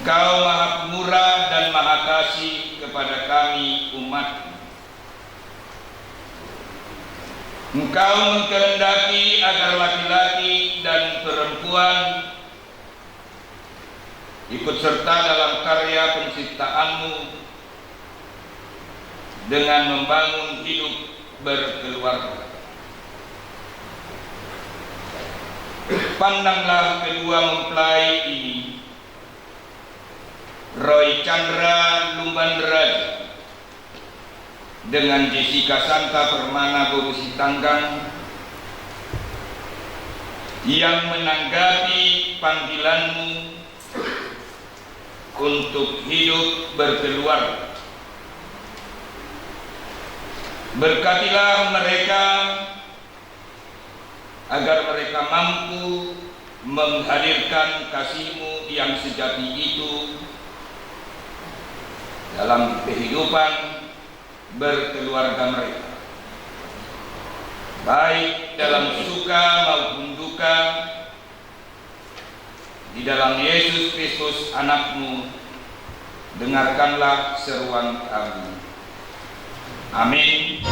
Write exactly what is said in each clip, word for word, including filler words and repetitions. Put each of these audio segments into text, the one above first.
Engkau Maha Pemurah dan Maha Kasih kepada kami, umat-Mu. Engkau mengkehendaki agar laki-laki dan perempuan ikut serta dalam karya penciptaan-Mu dengan membangun hidup berkeluarga. Pandanglah kedua mempelai ini, Roy Chandra Lumban Raja dengan Jessica Santa Permana boru Sitanggang, yang menanggapi panggilan-Mu untuk hidup berkeluarga. Berkatilah mereka agar mereka mampu menghadirkan kasih-Mu yang sejati itu dalam kehidupan berkeluarga mereka, baik dalam suka maupun duka. Di dalam Yesus Kristus, Anak-Mu, dengarkanlah seruan kami. Amin.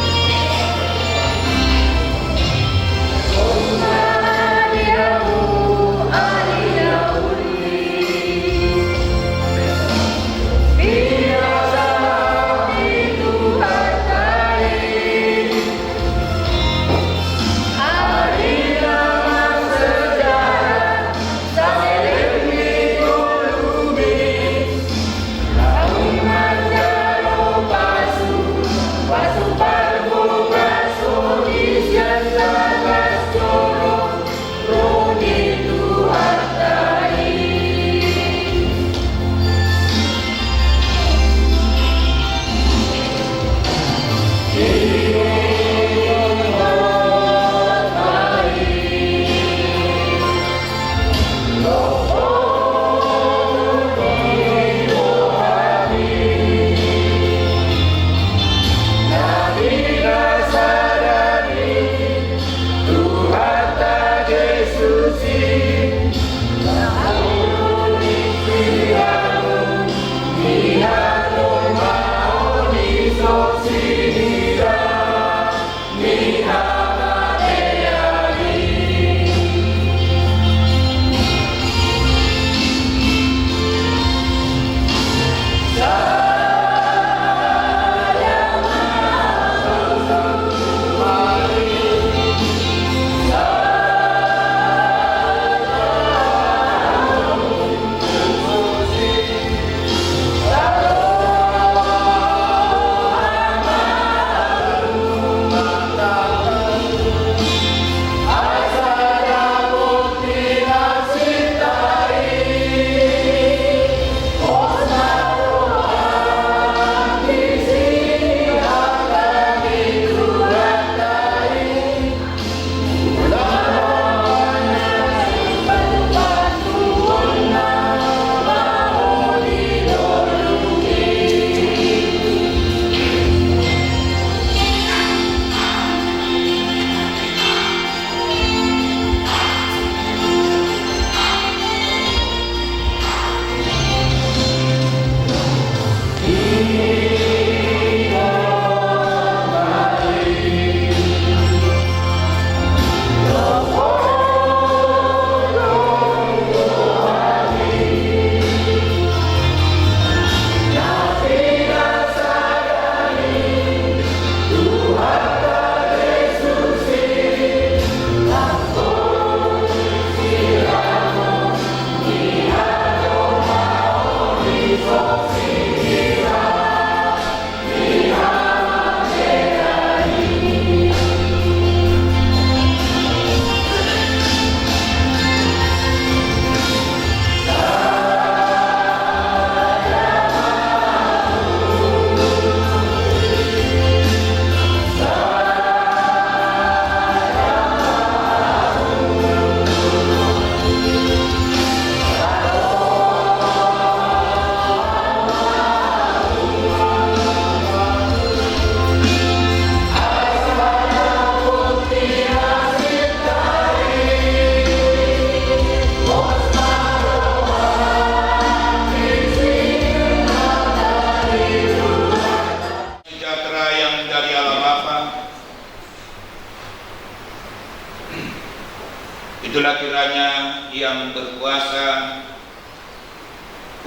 Kiranya yang berkuasa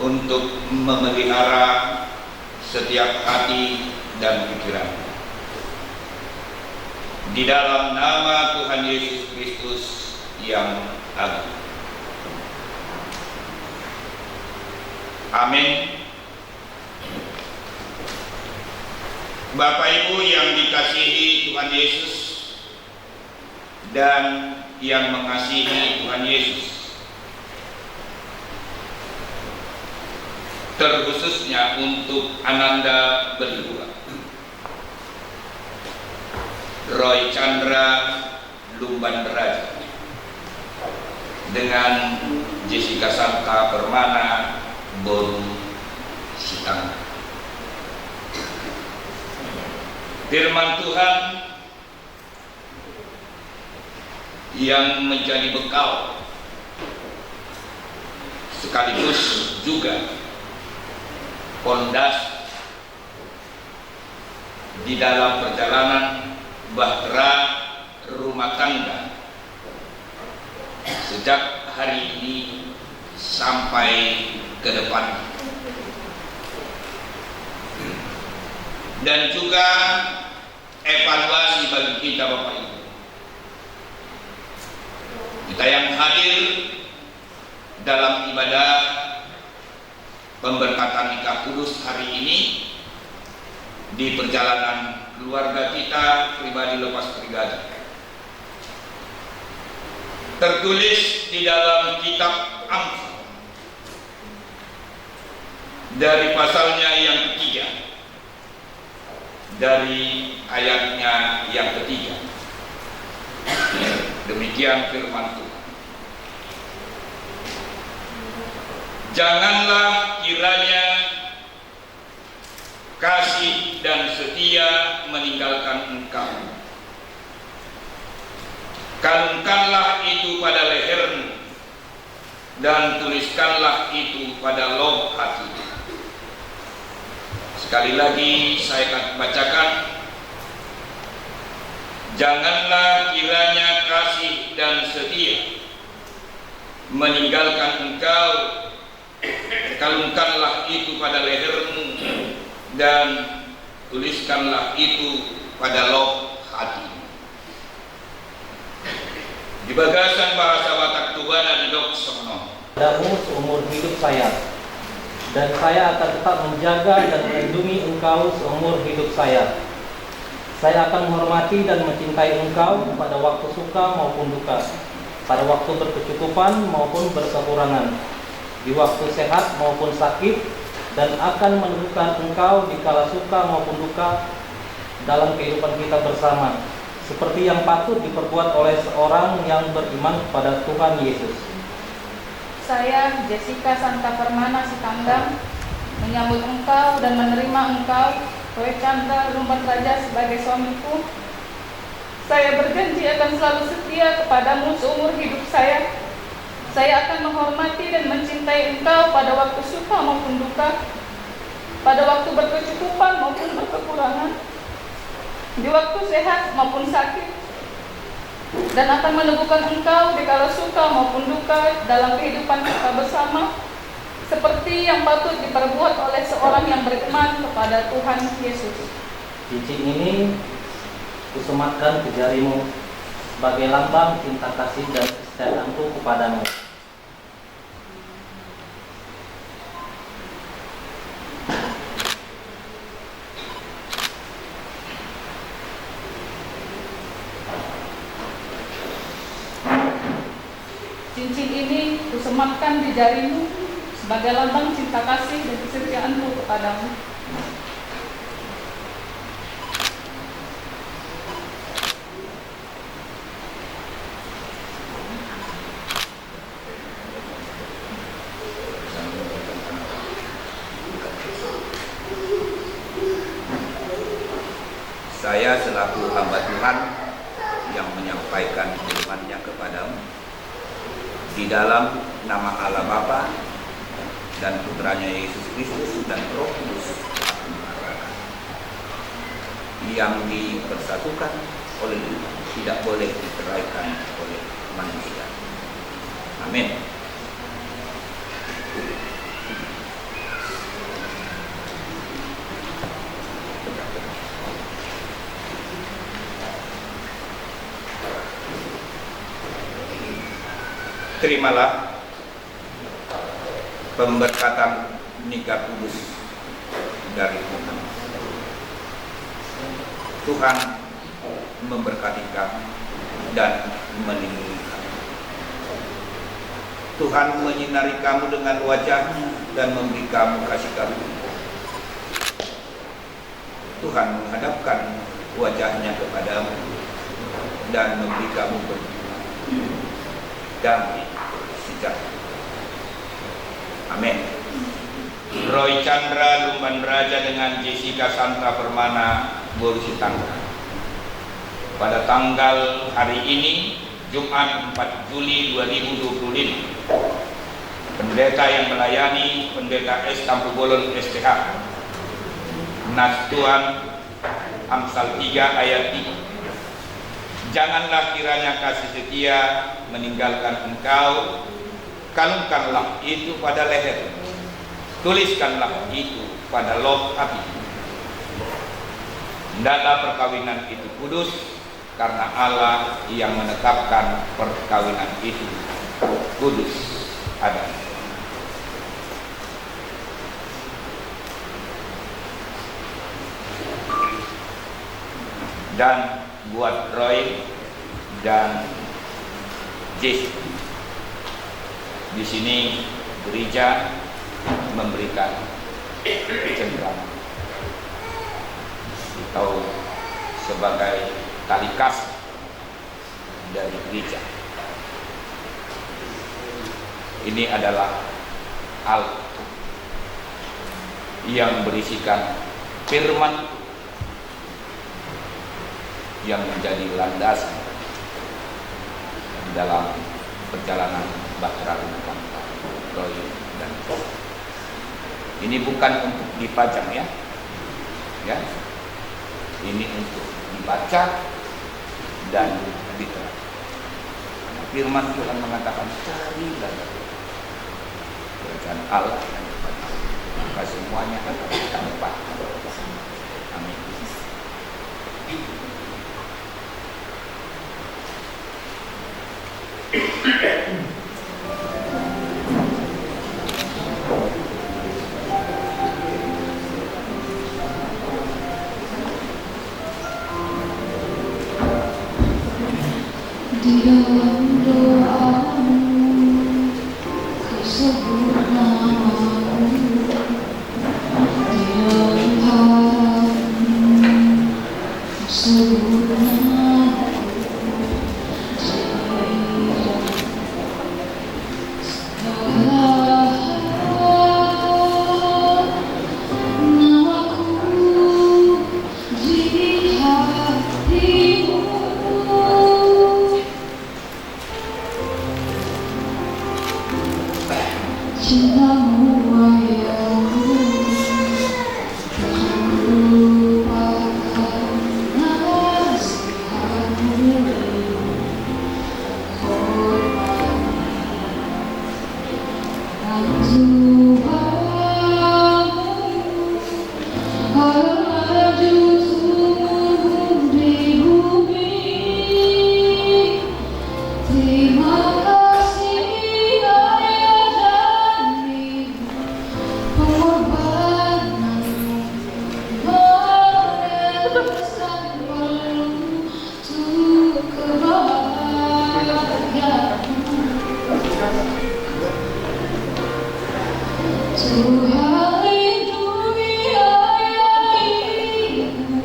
untuk memelihara setiap hati dan pikiran. Di dalam nama Tuhan Yesus Kristus yang agung. Amin. Bapak Ibu yang dikasihi Tuhan Yesus dan yang mengasihi Tuhan Yesus, terkhususnya untuk Ananda Beliua, Roy Chandra Lumban Raja, dengan Jessica Santa Permana boru Sitanggang. Firman Tuhan yang menjadi bekal sekaligus juga pondasi di dalam perjalanan bahtera rumah tangga sejak hari ini sampai ke depan. Dan juga evaluasi bagi kita, Bapak Ibu. Kita yang hadir dalam ibadah pemberkatan nikah kudus hari ini di perjalanan keluarga kita pribadi lepas pribadi. Tertulis di dalam kitab Amsal dari pasalnya yang ketiga, dari ayatnya yang ketiga. Demikian firman Tuhan. Janganlah kiranya kasih dan setia meninggalkan engkau. Kalungkanlah itu pada lehermu dan tuliskanlah itu pada lobhatimu. Sekali lagi saya akan bacakan, janganlah kiranya kasih dan setia meninggalkan engkau, kalungkanlah itu pada lehermu dan tuliskanlah itu pada lobhatimu. Di bagasan bahasa Batak Tuban na didok songon on. Padamu seumur hidup saya, dan saya akan tetap menjaga dan melindungi engkau seumur hidup saya. Saya akan menghormati dan mencintai engkau pada waktu suka maupun duka, pada waktu berkecukupan maupun berkekurangan, di waktu sehat maupun sakit, dan akan meneguhkan engkau di kala suka maupun duka dalam kehidupan kita bersama, seperti yang patut diperbuat oleh seorang yang beriman kepada Tuhan Yesus. Saya, Jessica Santa Permana Sitanggang, menyambut engkau dan menerima engkau, Roy Chandra Lumban Raja, sebagai suamiku. Saya berjanji akan selalu setia kepadamu seumur hidup saya. Saya akan menghormati dan mencintai engkau pada waktu suka maupun duka, pada waktu berkecukupan maupun berkekurangan, di waktu sehat maupun sakit, dan akan meneguhkan engkau di kala suka maupun duka dalam kehidupan kita bersama, seperti yang patut diperbuat oleh seorang yang beriman kepada Tuhan Yesus. Cincin ini kusematkan ke jarimu sebagai lambang cinta kasih dan kesetiaanku kepadamu. Cincin ini kusematkan di jarimu sebagai lambang cinta kasih dan kesetiaanku kepadamu. Saya selaku hamba Tuhan yang menyampaikan firman-Nya kepadamu, di dalam nama Allah Bapa dan Putranya Yesus Kristus dan Roh Kudus, aku mengatakan, yang dipersatukan oleh Tuhan tidak boleh diceraikan oleh manusia. Amin. Terimalah pemberkatan nikah kudus dari Tuhan. Tuhan memberkati kamu dan melindungi kamu. Tuhan menyinari kamu dengan wajah-Nya dan memberi kamu kasih karunia. Tuhan menghadapkan wajah-Nya kepadamu dan memberi kamu berdua damai sejahtera. Amin. Roy Chandra Lumban Raja dengan Jessica Santa Permana, boru Sitanggang. Pada tanggal hari ini, Jumat empat Juli dua ribu dua puluh lima, pendeta yang melayani, Pendeta S Tampubolon, S T H, Nas Tuhan, Amsal tiga ayat tiga. Janganlah kiranya kasih setia meninggalkan engkau, kalungkanlah itu pada leher, tuliskanlah itu pada loh hati. Hendaklah perkawinan itu kudus, karena Allah yang menetapkan perkawinan itu kudus. Amin. Dan buat Roy dan Jis, di sini gereja memberikan ceramah atau sebagai tali kasih dari gereja. Ini adalah altar yang berisikan firman yang menjadi landasan dalam perjalanan bahtera rumah tangga Roy dan Jis. Ini bukan untuk dipajang, ya. Ya. Ini untuk dibaca dan diterapkan. Karena firman Tuhan mengatakan, "Carilah kerajaan Allah dan kebenaran, maka semuanya akan ditambahkan." Amin. Di dalam doamu, ku sebut namamu. Di dalam harapanmu, ku sebut namamu. Di dalam segala hal, namaku di hatimu. Cintamu, wahai aku, tak lupakan nasihatmu. Hormati orang tuamu. Terima kasih, Ayah, dan Ibu, pengorbananmu meneruskan perlu Tuhan lindungi ayah ibuku.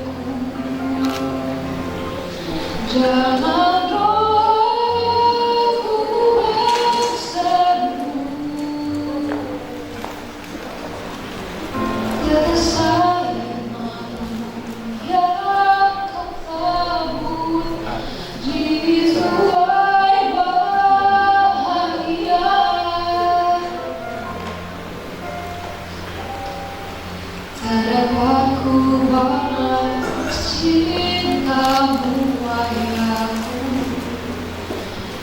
Jangan rohku berseru. Tersayang yang kau tabur di tuai bahagia. Tak dapat ku balas cintamu, ayahku.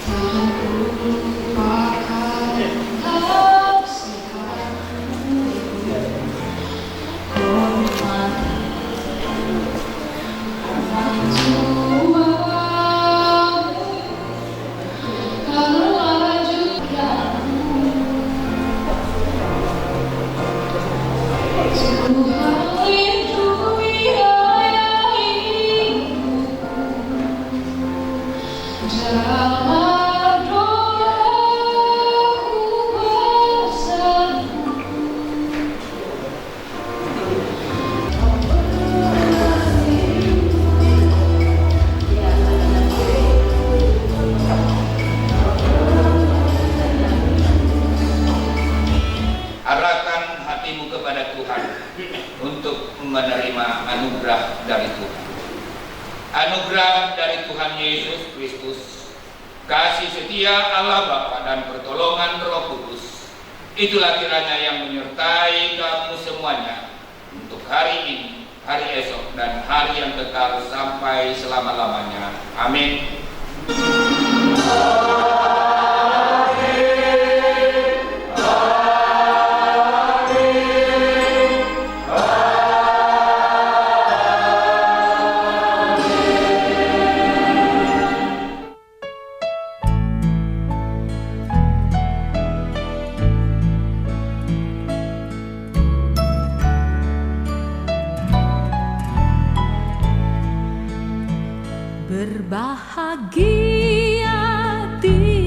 Tak ku lupakan Arahkan hatimu kepada Tuhan untuk menerima anugerah dari Tuhan. Anugerah dari Tuhan Yesus Kristus, kasih setia Allah Bapa dan pertolongan Roh Kudus, itulah kiranya yang menyertai kamu semuanya untuk hari ini, hari esok, dan hari yang kekal sampai selama-lamanya. Amin. Berbahagia di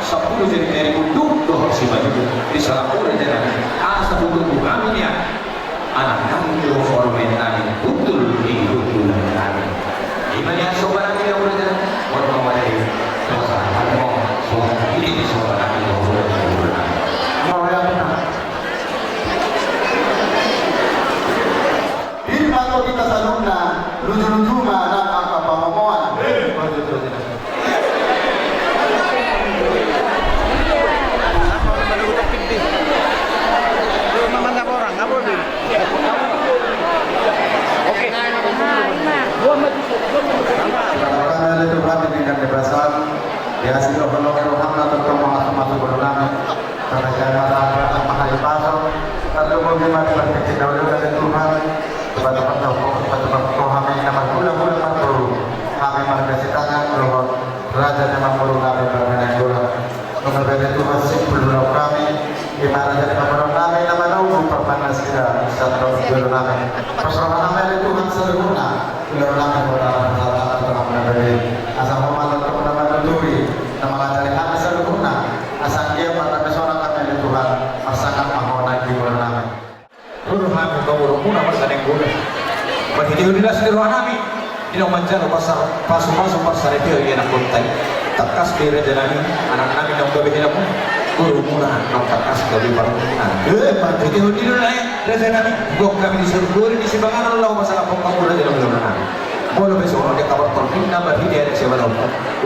Sampulu jari-jari unduk dohot simanjujung di sampulu jari. Asa butuh hami nian. Anak nami, dohot parumaen nami, hundul di hundulan nami. Ima nian sobat nami, dohot parumaen nami. Dohot parumaen nami, dohot parumaen nami. Pir ma tondi na saluhutna, luju-luju ma nang angka pangomoan. Karena itu kami dengan kebebasan, ya, sila belum rohana tentang masuk-masuk belum nami. Sampai saya marah, marah, mahal pasang. Lalu mau gimana, berpikir dahulu dari Tuhan. Coba teman tahu, coba teman tahu, kami nama gula-gula marboru. Kami marga Sitangan, Dohot, Raja Demak, Boru, kami bermain bola. Mengabai Tuhan, simpul dulu kami. Di mana jadi pemenang kami, nama nunggu permana sida, satu dulu kami. Persoalan kami dari Tuhan seluruhnya. Ular nami, ular nami, ular nami, ular nami. Asa homan untuk nama nuturi. Nama ngajari hami saluhutna, asa anggiat mardames hona hami di Tuhan, marsangap ma hona di boruonami. Ruru hami tu boruonmuna, marsaneng guna. Marhitehon di las ni rohanami, di na manjalo pasu-pasu parsaripeon di anakkonta i. Tangkas do i rajanami, anaknami naung gabe helamuna, boruonmuna naung tangkas gabe parumaenmuna. Eh, marhitehon di na i rajanami, gok hami di surgo, di sipanganon laho pasangaphon hamu rajanami, boruonami. Molo pe songon dia kabar tolping na marhite adat siapa tahu.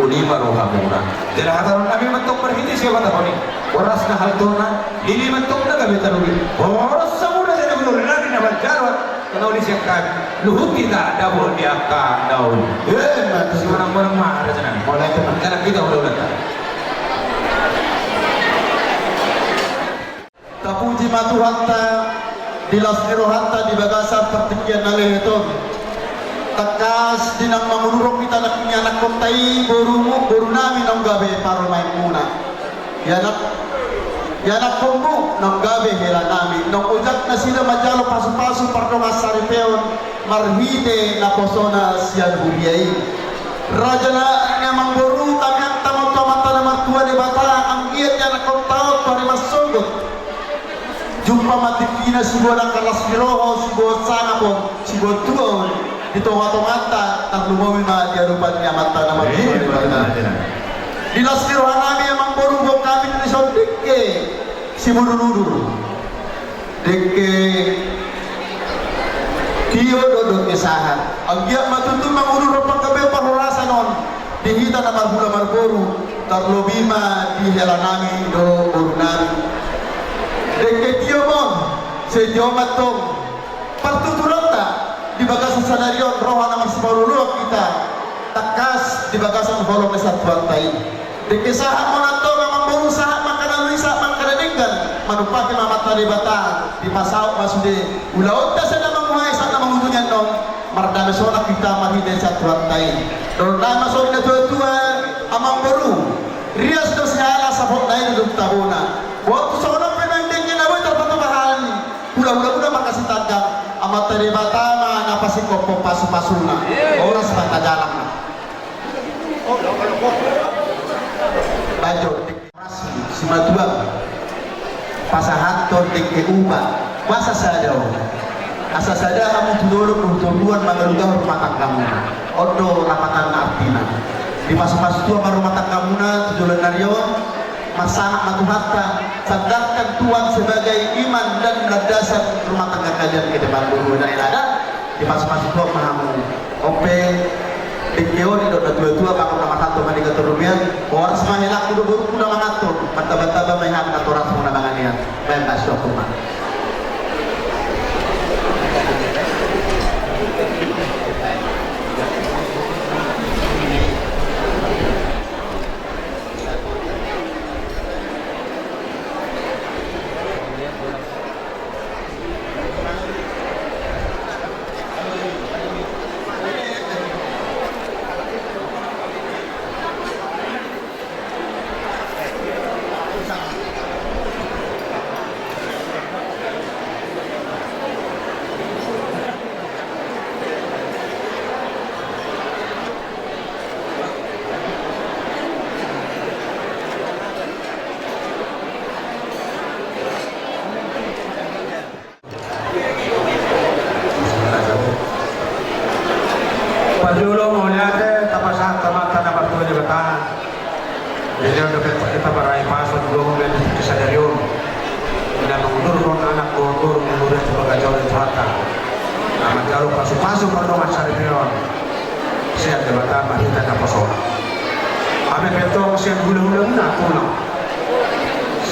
Uli ma rohamuna. Jala hatahonon nami mantong marhite siapa tahu ni. Horas na haltona, lili mantong na gabe tarugi. Horas samuna jadi guru nami na manjalo. Kena uli siap kami. Luhut hita dapot di angka daun. Eh, mantap. Simanang-manang ma ada senang. Mulai tenang. Jalan kita udah-udah. Tapuji ma Tuhanta, di las ni rohanta di bagasan partingkian na lehet on. Tangkas di naung mangurupi hita nangkin i anakkonta i, borumu, borunami naung gabe parumaenmuna. Di anak, di anakkonmu naung gabe helanami, naung ojak nasida manjalo pasu-pasu pardongansaripeon, marhite naposona sian huria i. Raja na ni amangboru, tamiangta ma tu Amanta na martua Debata, anggiat ni anakkonta on tu ari marsogot. Jumpa ma tingkina siboan angka las ni roha, siboan sangap on, siboan tua on, di tonga-tonganta, tarlumobi ma di adopan ni Amanta na martua Debata. Di las ni rohanami amangboru, boan hami tu dison dengke Simudur-udur. Dengke tio dohot dengke sahat. Anggiat ma tutu mangudur rap panggabean parhorasan on di hita na marhula marboru, tarlobi ma di helanami dohot borunami. Dengke tio ma on, sai tio ma antong partuturanta di bagasan sadari on, roha na marsipaolo-oloan hita, tangkas di bagasan holong ni satuanta i. Dengke sahat ma on antong amangboru, sahat ma angka na uli, sahat ma angka na denggan, manumpahi ma Amanta Debata, dipasaut ma sude ulaonta sian na manguhai sahat na mangujungi annon, mardames hona hita marhite satuanta i. Dohononnami ma songon na tua-tua, amangboru, rias do siala, saput na i do tabona. Boan tu songon on pe nuaeng dengke na boi tarpatupa hami, hula-hulamuna marga Sitanggang, Amanta Debata ma na pasingkophon pasu-pasuna. Horas ma hita jalang. Bajo, simatua, pasahathon dengke upa, boasa sada on. Asa sada hamu tu dolok dohot toruan mangalugahon rumah tanggamuna. On do lapatanna artina. Dipasu-pasu Tuhan ma rumah tanggamuna tu joloan ni ari on. Marsangap ma Tuhanta, sandarkan Tuhan sebagai iman dan landasan rumah tangga kalian ke depan. Boru, anak, ina, da. Dipasu-pasu Tuhan ma hamu. On pe dengke on, didok na tua-tua, bahen na manganhon ma di hatoruan. Horas ma helangku dohot borungku na manganhon. Martaba-taba ma i hami natorasmuna mangan i. Bahen ma suang ma.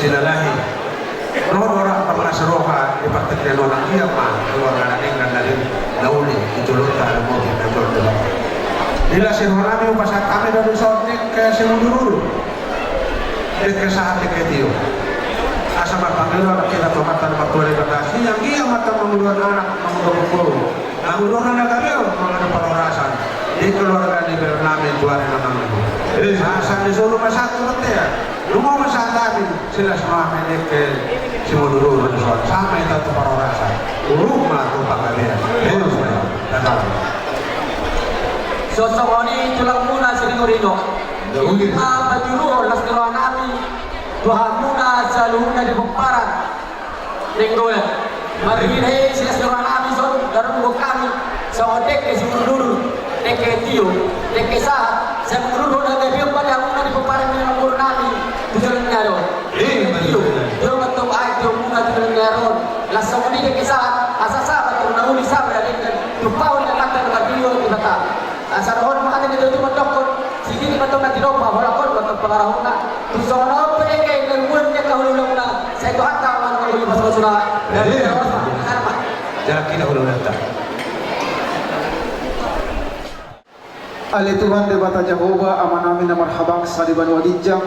Ilalahi. Ro do rap marlas roha di partingkian on, ia ma keluarga na denggan na uli di jolonta, na mobil na jolonta. Di las ni roha nami hupasahat hami do dison dengke simudurudur, dengke sahat, dengke tio. Asa marpangidoan hita tu Amanta na martua Debata, sian dia ma antong manguluhon anak, manguluhon boru, manguluhon na gabe on, manguluhon parhorasan di keluarga ni bere nami tu ari na mangihut. Asa disolu ma sahat tu bontean, nunga ma sahat hami silas roha nami dengke simudurudur dison, sahat ma hita tu parhorasan, urup ma tu panggabean. Urup ma. Songon i tulangmuna Siringo-ringo, i ma patuduhon las ni roha nami tu hamuna saluhutna di pomparan Nainggolan. Marhite silas ni roha nami dison, taruhon hami songon dengke simudurudur, dengke tio, dengke sahat, sai manguluhon hagabeon ma di hamuna di pomparan ni boru nami tu joloan ni ari on. Dengke tio, tio ma antong aek di hamuna tu joloan ni ari on. Laos songon i dengke sahat, asa sahat ma antong na uli sahat ma na denggan, tumpahon ni Amanta na martua Debata. Asa dohonon ma hata ni natuatua mandokkon, sididi ma antong na tinompa, holan on ma antong pangarahutna. Tung songon on pe dengke na humuan ni angka hulahulangmuna, sai Tuhanta ma na uli pasu-pasuna. Jadi, jalang hita hulahulanta. Ale Tuhan Debata Jahowa, Amanami na marhabangsa di banua ginjang,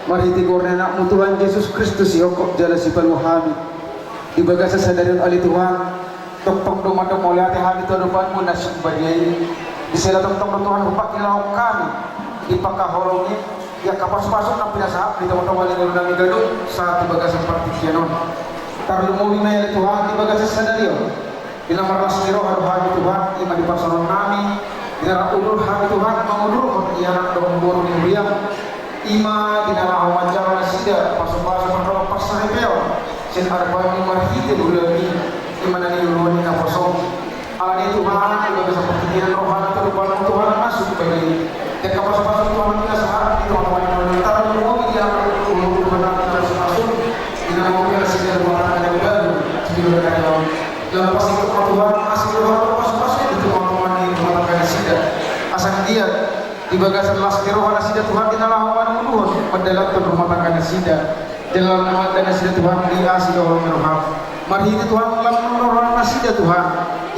marhite goar ni Anakmu Tuhan Jesus Kristus, sihophop jala sipalua hami di bagasan sadari on, ale Tuhan, tongtong do mandok mauliate hami tu adopanMu na sumbadia i. Di sela tongtong do Tuhan hupangkilahon hami di pangkaholongi, di angka pasupasu na pinasahatMu di tongatonga ni ngolunami ganup sahat di bagasan partingkian on. Tarlumobi ma i ale Tuhan di bagasan sadari on, di na marlas ni roha do hami Tuhan, i ma di parsaoran nami, di na rap udur hami Tuhan, mangudurhon i anak dohot boru ni huriaM. I ma di na laho manjalo nasida pasupasu mandok parsaripeon sian adopanMu marhite huriaMi, i ma na niluluan ni naposoM. Alani i Tuhan, di bagasan partingkian on rohanta tu adopanMu Tuhan na sumbadia i. Di angka pasupasu Tuhan na pinasahatMu di tongatonga ni ngolunami, tarlumobi di angka pasupasu di na mangudurhon nasida tu rumah tangga na baru, di joloan ni ari on. Laos pasahat ma Tuhan, asi ni rohaM tu pasupasu i di tongatonga ni rumah tangga nasida. Asa anggiat di bagasan las ni roha nasida Tuhan, di na laho mangudurhon, mandalanhon rumah tangga nasida, jala na mandok nasida Tuhan di asi dohot ni rohaM. Marhite Tuhan las ni roha nasida Tuhan,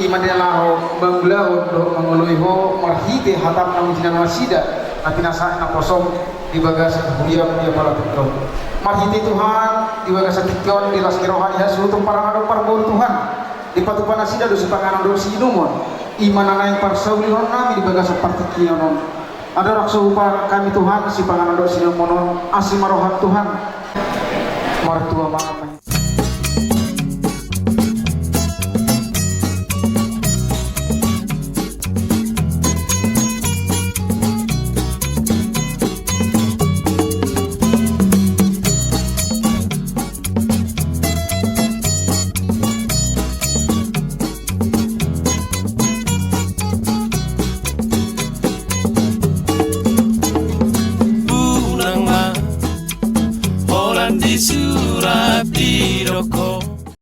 i ma di na laho mangulahon dohot mangoloi Ho marhite hataM na hujinangan nasida, na pinasahat naposoM di bagasan huriaM di apala tingki on. Marhite Tuhan, di bagasan tingki on, di las ni roha ni hasuhuton parangado parboru Tuhan, dipatupa nasida do sipanganon dohot siinumon, i ma na naeng parsaulihon nami di bagasan partingkian on. Andorang so hupasahat hami Tuhan sipanganon dohot siinumon on, asi ma rohaM Tuhan. Martua ma. Unang ma holan di surat didok Ho.